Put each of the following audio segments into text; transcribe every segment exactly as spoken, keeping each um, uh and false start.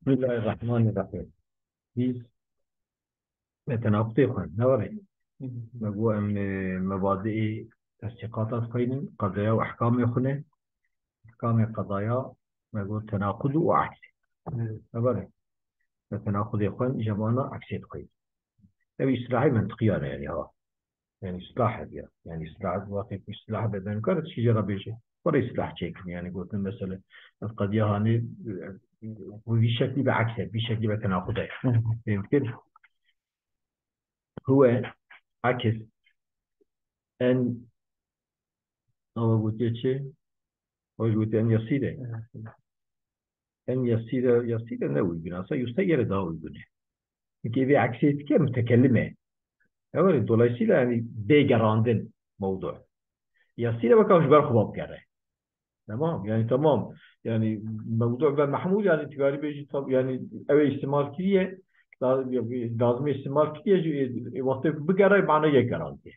Bismillahirrahmanirrahim. Biz me tenaqutê xwe ne were. Me got em, e, mebadiê tesdîqata dixwînin, qezaya û ehkamê xwe ne. Ehkamê qezaya me got tenaqud û aks. Evet. Ne were. Me tenaqudê xwe jemana aksê dixwînin. Ev îstilahê mentiqiyan e, yani ha. Yani îstilah hediye. Yani îstilah, wextê ku îstilah be, ben kar tişkî jê re bêje. Were îstilah çêkin, yani gotin mesela, ev qediya hanê, e, bu vî şeklî be aks e, vî şeklî be tenaqud e. Hı. Fêhm dikir? Huwe aks en, ama gotiye çi? O jî gotiye en yasîr e. Evet. En yasîr e, yasîr e ne uygun. Aslında yuseyyere daha uygun e. Çünkü vê aksê dike mütekellim e. Evet, dolayısıyla yani bê gerandin mewdu. Yasîr e, weka ji ber xwe bigere. Tamam, yani tamam. Yani mewdu ve mahmul, yani tikarî bêjî tam, yani ew ê îstimal kiriye, da-, lazim ê îstimal kiriye, ji, e, wextê ku bigere, mana yek gerandî.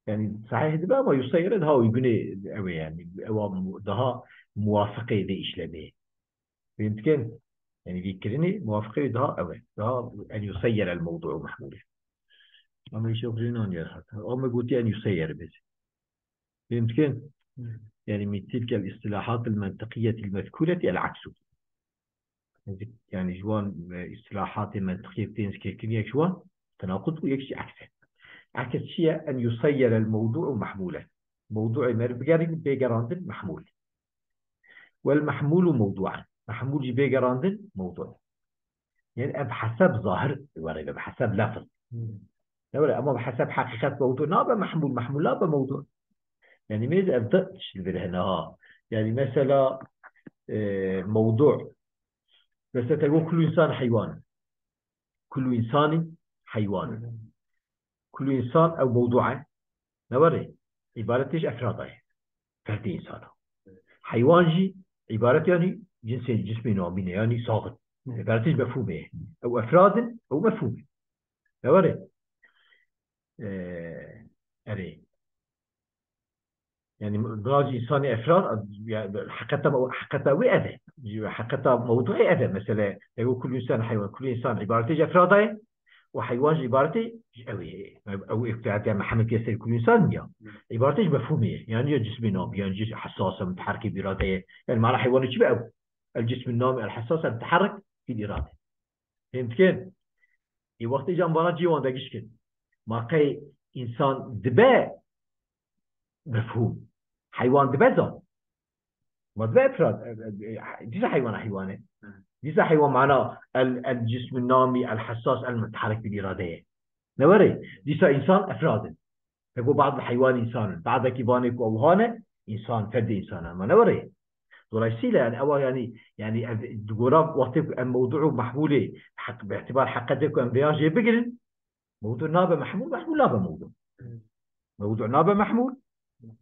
Yani sahih dibe ama yuseyyere daha uygun e, ew ê yani, ew a mu-, daha muwafiqê vê işlemê. Fêhm dikin? Yani vî kirinî muwafiqê daha ew e. Daha en yuseyyere el mewdu mahmul e. Ama işe xurînan yer hat. Ama gotiye en yuseyyere bêjî. Fêhm dikin? Hı. Yani min tilkel îstilahatil mentiqiyetil mezkûreti el aksu. Yani ji wan, e, îstilahatê mentiqiyê tên zikirkirin, yek ji wan tenaqud bû, yek jî aks e. Aks çi ye? En yuseyyerel mewdû'u mahmûlen. Mewdû'ê meriv bigerîn, bê gerandin mahmûl. Wel mahmûlu mewdû'en. Mahmûl jî bê gerandin mewdû. Yani ev heseb zahir were be, heseb lefz. Hmm. Ne were, ama bi heseb heqîqet mewdu nabe mahmûl, mahmûl nabe mewdu. Yani mêz ev di tişt li vir hene ha. Yani mesela, e, mewdu. Mesela te got kullu insan heywan. Kullu insani heywan. Kullu insan ew mewdu e. Ne were? Îbaretê ji efrada ye. Ferdê insana. Heywan jî îbaret yani cinsê, cismê namîne, yani saxit. Îbaretê ji mefhûmê ye. Ew efradin, ew mefhûm e. Ne were? Ee, erê. Yani, biraz insanê efrad, ya, heqeta, heqeta wê ev e. Heqeta mewduê ev e. Mesela, ew kullu insan heywan, kullu insan îbaretê ji efrada ye. Û heywan jî îbaretê ji ew ê. Ew îftiatiya Mihemed Yeser kullu insan ya. Îbaretê ji mefhûmê ye. Yani ya cismê namî, yani cis hessas e, mutehrik e, bi îrade ye. Yani mana heywanê çi be ew? El cismê namî, el hessas, el mutehrik, fî îrade. Fêhm dikin? Ê wextê can bana cî wan de giş kin. Ma qey insan dibe mefhûm. Heywan dibe zan. Ma dibe efrad. E, e, e, dîsa heywana heywan e. Hı. Dîsa heywan mana el, el cismê namî, el hessas, el mutehrik bi îrade ye. Ne were? Dîsa insan efrad in. Te got ba'd heywan insan in. Ba'dekî vanê ku ew hane, insan, ferdê insan e. Ma ne were? Dolayısıyla yani ewa yani, yani ev, di gora wextê ku em mewdu û mahmûlê heq, bi îtibar heqetê ku em vêya jê bigirin, mewdu nabe mahmûl, mahmûl nabe mewdu. Hmm. Mewdu nabe mahmûl,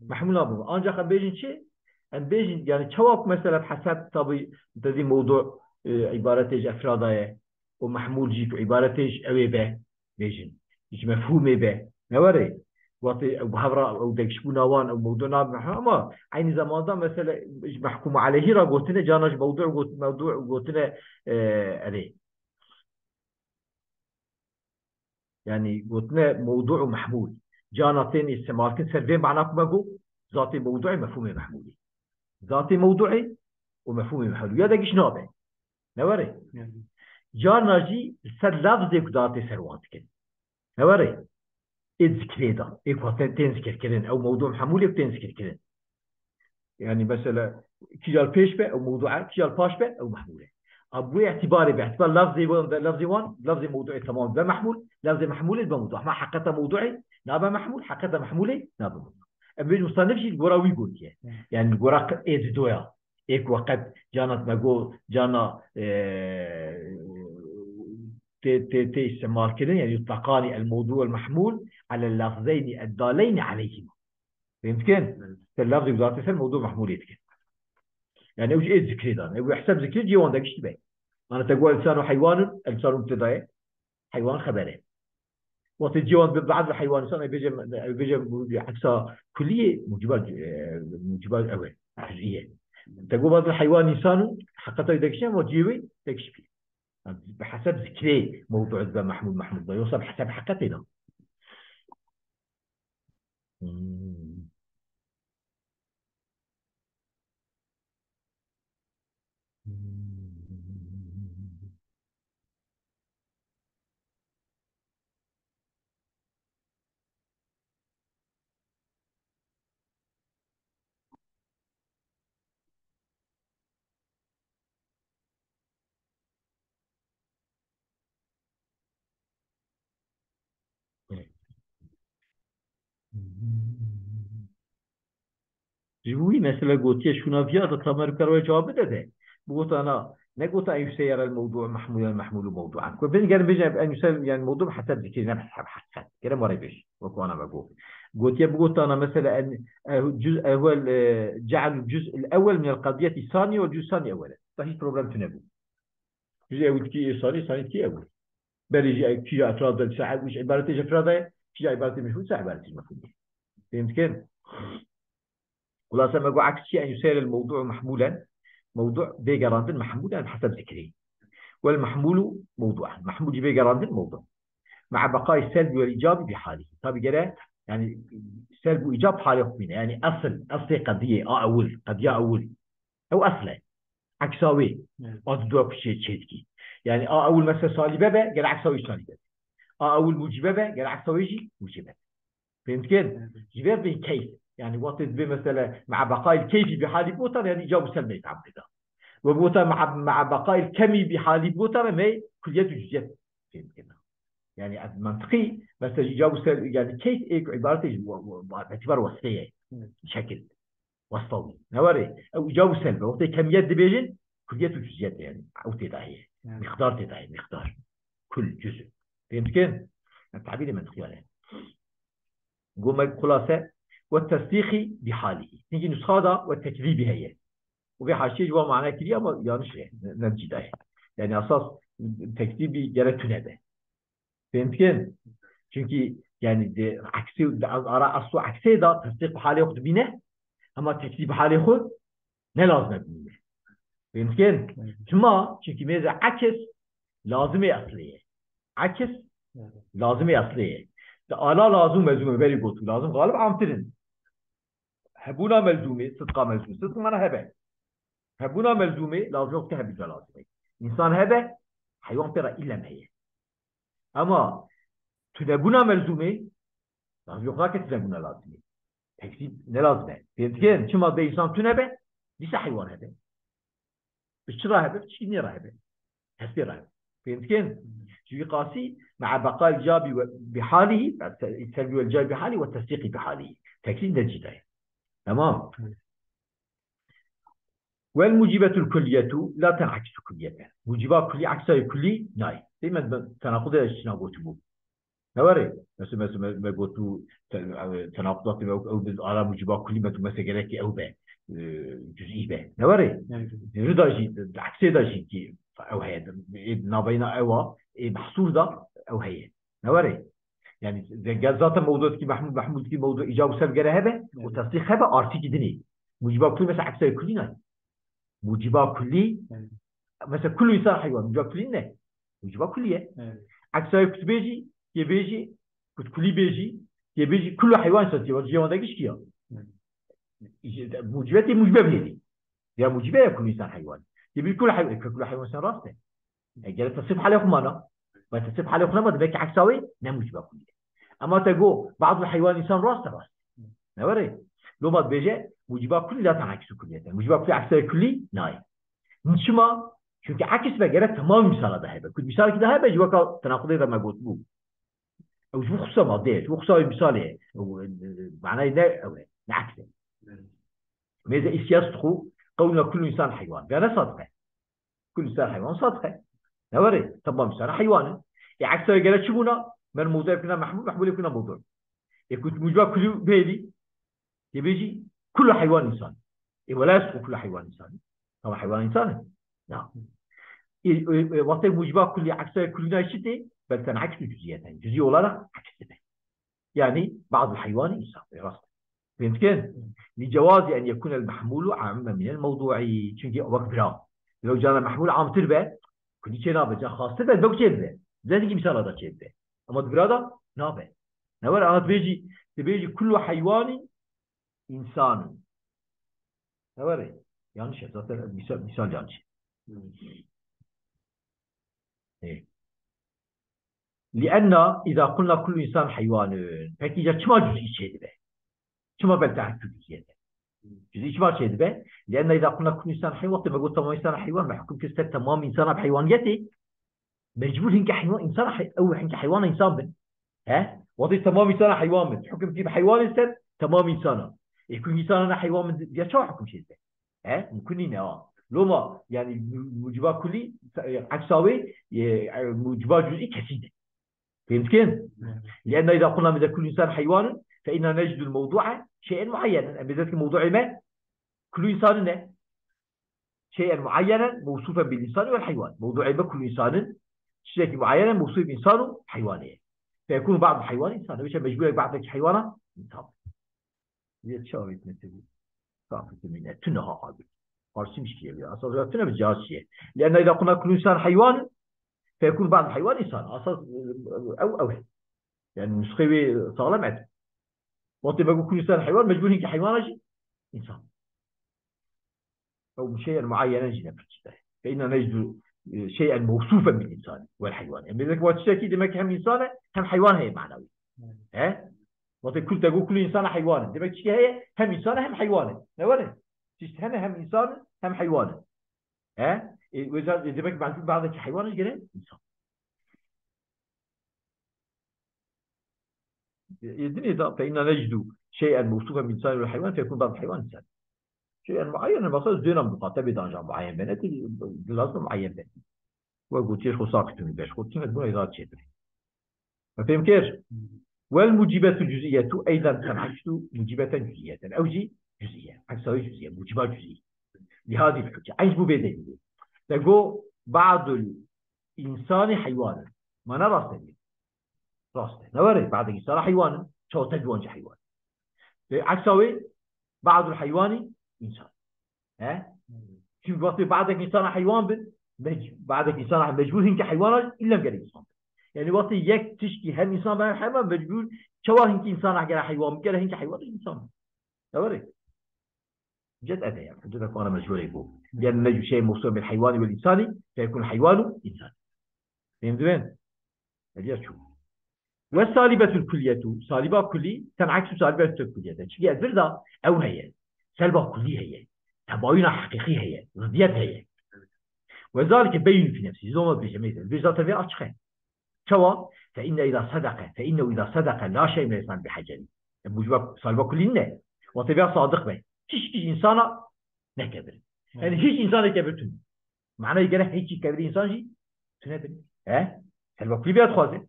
mahmûl nabe. Ancak em bêjin çi? Em bêjin, yani çawa ku mesela bi hesab tabî te dî mewdu, e, îbaretê ji efrada ye û mahmûl jî ku îbaretê ji ew ê be, bêjin. Ji mefhûmê be. Ne were? Wextê ew bi hev re, ew dekişbûna wan, ew mewdu nabe mahmûl ama eynî zamanda mesela ji mehkûm aleyhî re gotine, cana ji mewdu got-, mewdu gotine, e, erê. Yani gotine mewdu û mehmûl. Cana tên îstimal kin ser vê mana ku me got, zatê mewduê mefhûmê mehmûlî. Zatê mewduê û mefhûmê mehmûlî. Ya de giş nabe. Ne were? Yani. Cana jî li ser lafzê ku datê ser wan dikin. Ne were? Ê zikirê de. Ê ku tên, tên zikirkirin. Ew mewdu mehmûlê ku tên zikirkirin. Yani mesela kîja li pêş be, ew mewdu e, kîja li paş be, ew mehmûl e. A, bi wê îtibarê, bi îtibar lafzê wan, lafzê wan, lafzê mewduê temam be mehmûl, lafzê mehmûlê be mewdu. Ama heqeta mewduê nabe mehmûl, heqeta mehmûlê nabe mewdu. Em bê musannif jî li gora wî gotiye. Hı. Yani li gora qe-, ê didoya. Ê ku weqet cana me got, cana, e, tê, tê, tê îstimal kirin, yani yutlaqani el mewdu el mehmûl alel lafzeynî el daleynî aleyhîma. Fêhm dikin? Evet. Ser lafzê ku datê ser mewdu mehmûlê dikin. Yani ew jî ê zikirê dan. Ew hesab zikirê cê wan de giştî be. Ana te got el insanu heywanun, el insanu mubteda ye. Heywan xeber e. Wextê cê wan bi ba'd heywan insan, ew bêje, ew bêje bu eksa kullî ye, muciba, e, muciba ew e, cüz'î ye. Te got ba'd heywan insanun, heqeta ew de giştî ama cê wê de giştî. Bi heseb zikrê mewdu dibe mehmûl, mehmûl dibe. Yoksa bi heseb heqetê ne. Hmm. Ji bo wî mesele gotiye şûna viya de tamer kar we cevabı de de. Bu gotana, ne gota en yüksek yerel mevdu mehmûl el mehmûlu mevdu'an. Ku bin gelin bêjin en yüksek yani mevdu hesab zikir ne hesab hakikat. Gere mare bêj. Ve ku ana ve got. Gotiye bu gotana mesela en eh, cüz evvel eh, ce'al cüz el evvel min el kadiyeti sani ve cüz sani evvel. Da hiç problem tüne bu. Cüz evvel ki sani, sani ki evvel. Berê jî kîja efrad de se wî ji îbaretê ji efrad e, kîja îbaretê mefhûm se îbaretê mefhûm. Fêm dikin? Xulase me got aks çi en yuseyr el mewdu mehmûlen. Mewdu bê gerandin mehmûlen bi heseb zikrî. Wel mehmûlu mewdu'an. Mehmûl jî bê gerandin mewdu. Ma'a beqayî selbi wel îcabi bi halî. Tabi gere yani selb û îcab halê xwe bîne. Yani esil, eslê qediyê, a ewil, qediya ewil. Ew esl e. Eksa wê. Evet. A di dua ku çê, çê dikî. Yani a ewil mesela salîbe be, gere eksa wê salîbe be. A ewil mucibe be, gere eksa wê jî mucibe be. Fêm dikin? Evet. Ji vê bên keyf. Yani wextê dibê mesela ma'a beqayî keyfî bi halî botan, yani îcab û selb neyfam pêda. Ve botan ma'a, ma'a beqayî kemî bi halî botan me kulliyet û cüziyet fêm dikin. Yani ev mantıkî, mesela îcab û selb, yani keyf ê ku îbaretê ji wa-, wa-, wa-, itibar wasfê ye. Evet. Şekil. Wasfa wî. Ne were? Ew îcab û selb e. Wextê kemiyet dibêjin, kulliyet û cüziyet e yani. Ew tê de heye. Evet. Miqdar tê de heye, miqdar. Kul, cüzü. Fêm dikin? Em tabîrê mentiqî ne. Got me xulase, ve tesdîqî bi halî. Hingî nusxa da ve tekzîbî heye. Û vê haşiyê ji wan mane kiriye ama yanlış e. Ne, ne cîda ye. Yani esas tekzîbî gere tune be. Fêm dikin? Çünkü yani de aksi, de ara aslu aksê da tesdîq bi halê xwe dibîne, ama tekzîb bi halê xwe ne lazim e bibîne. Fêm dikin? Çima? Çünkü mêze akis lazimê eslê ye. Akis lazimê eslê ye. De ala lazim mezûm e, berî gotu. Lazim galib amtirin. Hebûna melzûmê, sidqa melzûmê. Sidq mana hebe. Hebûna melzûmê lazim yok ki hebî lazimê. Însan hebe, heywan pê re îlem heye. Ama tunebûna melzûmê, lazim yok nake tunebûna lazimê. Tekzîb ne lazim e. Fêm dikin? Çima bê însan tune be, dîsa heywan hebe. Bi çi re hebe? Bi çînê re hebe. Hespê re hebe. Fêm dikin? Ji vî qasî, ma'a beqayî îcabî bi halî, selbî wel îcabî bi halî ve tesdîqî bi halî. Tekzîb ne cîda ye. Tamam. Evet. Wel mucibetul kulliyetu la ten'akisu kulliyeten. Muciba kullî eksa yê kullî nayê. Dê me tenaqudê de çi na gotibû. Ne were? Mesela, mesela me, me gotu te-, e, tenaqudatê me ew, ew bi ala muciba kullî me tu mesela gerek ew be. E, cüzî be. Ne were? Evet. Rida jî, eksê de jî ki ew heye. E, naveyna ewa, e, mahsur da ew heye. Ne were? Yani, de gel zaten mewdu ki mehmûl, mehmûl ki mewdu îcab û selb gere hebe, û Evet. tesdîq hebe, artı ki dinê. Muciba kullî mesela eksayê kullî nayê. Muciba kullî, Evet. mesela kullu insan heywan, muciba kullî ne? Muciba kullî ye. Evet. Eksayê kutbê jî, yê bê jî, kut kullî bê jî, yê bê jî, kullu heywan insan, yê jî wandaki şkiya. Evet. Mucibetê mucibe bêdî. Ya mucibe ya kullu insan heywan. Yê bê kullu heywan, kullu heywan insan rast e. E, gere tesrîf halê xwe mana. Ve tesrîf halê xwe nema, demek ki eksa wê ne muciba kullî ye. Ama te go, bazı heywan insan rast e rast. Ne were? Loma dibêje, muciba kullî la ten'akisu kulliyeten. Muciba kullî eksa kullî nayê. Çima? Çünkü ekis ve gere tamam misala da hebe. Kut misal ki da hebe, ji weka tenaqudê de me gotibû. Ew ji bo xusa madde ye, ji bo xusa wê misalê ye. Ew, e, manayê ne ew e, ne aks e. Mêze îsyas dixu, qewna kullu insan heywan. Ya ne sadiq e. Kullu insan heywan sadiq e. Ne were? Tamam insan heywan e. E, eksa gere çi bûna? Mer mewdu evkina mehmûl, mehmûl evkina mewdu. E, kut mucba kullu bêdî. Yê bêjî, kullu heywan insan. E, wela yasdiqu kullu heywan insan. Tamam heywan insan e. Na. E, e, e, wextê muciba kulli, eksa kulli nayê çi tê? Bel ten'akisu cüziyeten. Cüzî olarak aks dibe. Yani bazı heywan insan. E, rast. Fêm dikin? Li cewazi en yekun el mehmulu amme min el mewdu'i. Çünkü wek bira. Lew cana mehmul amtir be, Kulî çê nabe, ca xastir be, belkî çê dibe. Zehî mîsala da çê dibe. Ama di vira da nabe. Ne were, ana dibêjî, dibêjî kullu heywanî însanî. Ne were, yanlış e. Zaten misal, misal yanlış. Ê. Lienna îza qulna kullu însan heywanun. Pekî ya çima cüzî çê dibe? Çima bel tehekkû cüzî dibe? Cüzî çima çê dibe? Lienna îza qulna kullu însan heywan, wextê me got tamam însan heywan, me hukm kir ser temam însan bi heywaniyetê. Mecbûr hinke heywan, însan hey-, ew hinke heywana însan bin. He? Wextê temam însana heywan bin. Hukm kî bi heywanê ser temam însana. Ê ku însana ne heywan bin, ya çawa hukm çê dibe? He? Mumkin nîne ha. Loma, yani mu-, muciba kulî, e, eksa wê, e, e, muciba cüzî kesî de. Fêm dikin? Lienna îza qulna meze kullu însan heywanun, fe inna necidul mewdu'a şey'en muayyenen. Em bê dest ki mewdu'ê me kullu însanî ne. Şey'en muayyenen mewsûfen bil însani wel heywan. Mewdu'ê me kullu însanî, tiştekî muayyenen mewsûf însan û heywanê ye. Feyekûnu ba'dul heywan însan. Wê çi mecbûrek ba'dekî heywana însan. Yê çi avêtine tevî? Safî temîne. Tune ha abi. Farsî mişkî ye. Esas ya tune bi cihaz çi ye? Lienna îza qulna kullu însan heywan, feyekûnu ba'dul heywan însan. Esas, e, ew, ew. Yani nusxê wê saxlem e. Wextê me got kullu însan heywan, mecbûr hinki heywana jî însan. Ew şey'en muayyenen jî ne pir çi de. Fe inna necdu, e, şey'en mewsûfen bil însanî wel heywan. Em bê dek wa tiştekî demek hem însan e, hem heywan heye manawî. He? Wextê kul te got kullu însana heywan e. Demek çi heye? Hem însan e, hem heywan e. Ne were? Tişt hene hem însan e, hem heywan e. He? E, weza, e, demek mecbûr ba'dekî heywan e gere însan. Dinê da, fe inna necdu şey'en mewsûfen bil însanî wel heywan, feyekûnu ba'dul heywan însan. Şey'en muayyenen, mesela zêna muxatebê de anca muayyen bene, di lazim muayyen bene. Wek gotiye, ji xwe saqî tune, ji xwe tune, bûna îza çêtir. Me fêm kir? Wel mucibetul cüz'iyetu eyden ten'eksu mucibeten cüz'iyeten. Ew jî cüz'iye. Eksa wê cüz'iye. Muciba cüz'i. Lihazî hücce. Eyn ji bo vê delîlê. Te got ba'dul însani heywanun. Ma ne rast e. Rast e. Ne were, ba'dek însana heywan in. Çawa te got heywan. Ve eksa wê, ba'dul heywanî însan. He? Çünkü wextê ba'dek însana heywan bin, mec-, ba'dek însana mecbûr hinke heywana îllem gerek însan bin. Yani wextê yek tişkî hem însan be hem heywan mecbûr çawa hinke însana gere heywan bikere hinke heywan însan bin. Ne were? Cet ede yani. Cet ede kuana mecbûrê bu. Yani ne şey mevsûm bil heywanî vel însani, feyekûn heywanu însan. Fehmdin? Hediya çû. Ve salibetul kulliyetu, saliba kulî, ten'eksu salibetul kulliyete. Çünkü ez bir da ew heye. Selba kulî heye. Tebayûna heqîqî heye. Zidiyet heye. Ve zalike beyîn fî nefsî. Zoma bêje mêze. Bir zaten vê açık e. Çawa? Fe inne îza sedeke. Fe inne îza sedeke. La şey meysan bi heceri. E, bu cevap saliba kulî ne? Wextê vê sadiq be. Hiç kişi insana nekevir. Yani hiç insana kevir tun. Manayê gere hiç kevir insan jî tune bin. He? Selba kulî vê dixwaze.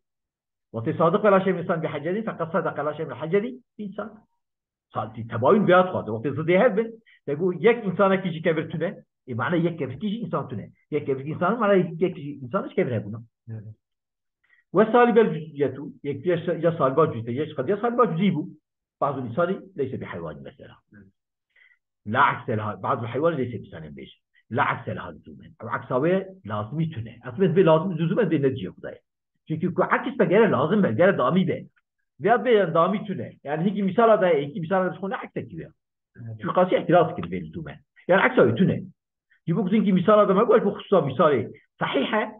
Wextê sadiq be la şey meysan bi heceri, feqet sedeke la şey bi heceri insan. Sa-, tebayûn vêya dixwaze. Wextê zidê hev bin, te got yek însanekî jî kevir tune, ê mane yek kevirkî jî însan tune. Yek kevirkî însan, mane yek jî însan jî kevir hebûna. Evet. Ve salibel cüz'iyetu, yek ya, ya saliba cüz'î, yek qediya saliba cüz'î bû. Bazı insani leyse bi heywanî mesela. La aksel ha-, bazı heywanî leyse bi insanên bêj. La aksel ha lüzumen. Ew aksa wê lazimî tune. Aslında vê lazim lüzumen vê ne cihê Xwedayê. Çünkü ku aks be gere lazim be, gere damî be. Veya bê damî tune. Yani hinkî misala da, hinkî misala da xwe ne aksekî be. Çünkü qasî ihtiraz kir vê lüzumen. Yani aksa wê tune. Ji bo ku hinkî misala da me got, bu xususa misalê sahih e.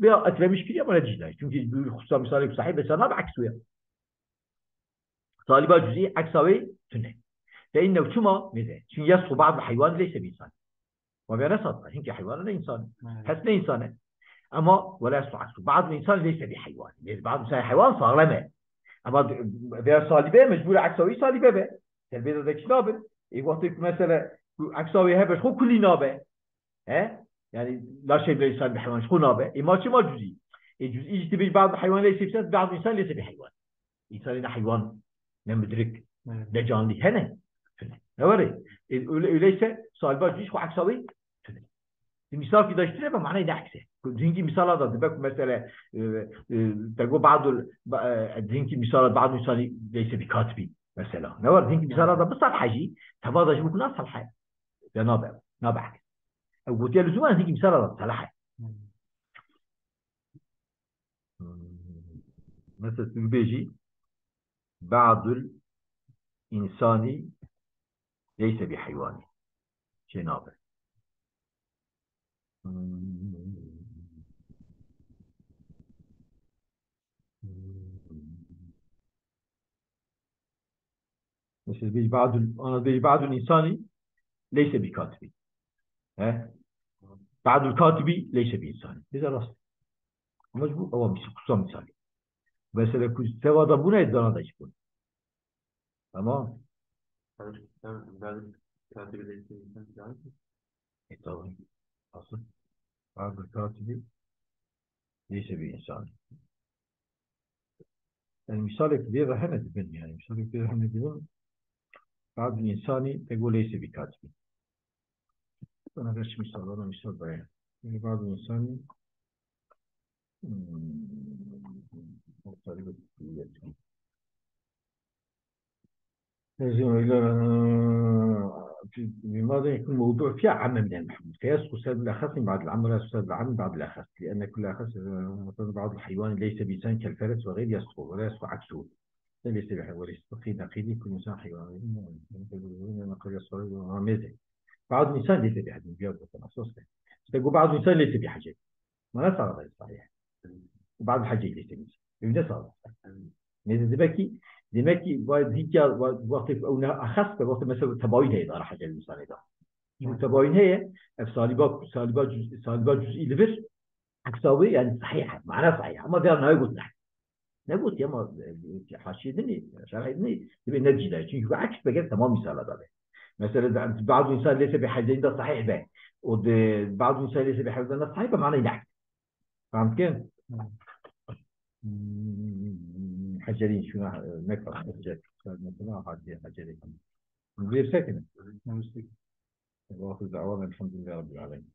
Veya etlemiş kiriye ama ne dijne. Çünkü bu xususa misalê sahih be sana be aks wê. Saliba cüz'î eksa wê tune. Fe innehu çima mêze. Çünkü yeslu ba'du heywan leyse bi insan. Ve vê ne sadiq e. Hinkî heywana ne insan. Evet. Hes ne insan e. Ama ve la yeslu aksu. Ba'du insan leyse bi heywan. Leyse ba'du insan heywan saxlem e. Ama vê salibe mecbûr eksa wê salibe be. Selbê de dekî nabin. E, wextê ku mesela ku eksa wê hebe, xwe kulî nabe. He? Yani la şey bile insan bi heywan xwe nabe. E, ma çima cüz'î? E, cüz'î jî tibî ba'du heywan leyse bi insan, ba'du insan leyse bi heywan. Însanê ne heywan, ne midrik, evet, ne canlî hene. Tune. Ne were? E, öyle, öyleyse saliba cüz'î xwe eksa wê tune. Di misal ki daştire be manayê ne ekse. Ku hinkî misala da dibe ku mesela, e, e, te got ba'dul, ba-, e, hinkî misala ba'du insani leyse bi katibî mesela. Ne were? Hinkî misala da bi salhe jî, teva da ji bo ku na salhe. Ya nabe, nabe aks. Ew gotiye lüzûmen hinkî misala da salhe. Hmm. Mesela tu bêjî, "Ba'dul insani leyse bi heywanî." Şey nabe. Mesela bêjî, "Ba'dul, ana bêjî, ba'dul insani leyse bi katibi." He? "Ba'dul katibi leyse bi insani." Bize rast. Ama bu, ama bir kutsal misali. Mesela ku seva da bu ne, dana da hiç bu. Tamam. Sen, sen, ben katibi leyse bi insani. E, tamam. Asıl. Ba'dul katibi leyse bi insani. Yani misalek vê ve hene dibin yani. Misalek vê ve hene dibin. Ba'dul insani tego leyse bi katibi. Bana ver şimdi sağ olun, misal dayan. Yani ba'dul insani, hmm, ortalığı. Lezim öyle, e, في ماذا يكون موضوع فيها عام من المحمول، فيسقط سبب الأخص من بعض العام، ولا يسقط سبب العام من بعض الأخص، لأن كل أخص، آه، مثلًا بعض الحيوان ليس بإنسان كالفرس وغيره يسقط، ولا يسقط عكسه. ليس بحيوان، وليس قيد، قيد يكون إنسان حيوان. قد يسقط، آه، ميزة. بعض الإنسان ليس بحاجة، بيا بطن أساس. إشته قو بعض الإنسان ليس بحاجة. معناه صار غير صحيح. وبعض الحاجة ليس بحاجة. يبدأ صار. Neyse, demek ki, demek ki, va-, dîka, va-, wextê ew ne, exas be, wextê mesela tebayîn heye dara hecel însanê de. Çi tebayîn heye, ev saliba, saliba cüz-, saliba cüz'î li vir, eksa wê, yani sahih, mana sahih. Ama der nayê got ne. Ne got ya, ama, e, haşiyê dinê, şerhê dinê, dibê ne cîda. Çünkü bu aks be ger tamam misala da be. Mesela, de, bazı insan leyse bi hecel de sahih be. O de, bazı insan leyse bi hecel de sahih be, mana ne. Fehm dikin? Hmm, Hecerî şuna, e, ne kadar Hecer. Mesela hadi Hecerî. Bir sekine. Ve ahiru da'wana elhamdülillahi rabbil alemin.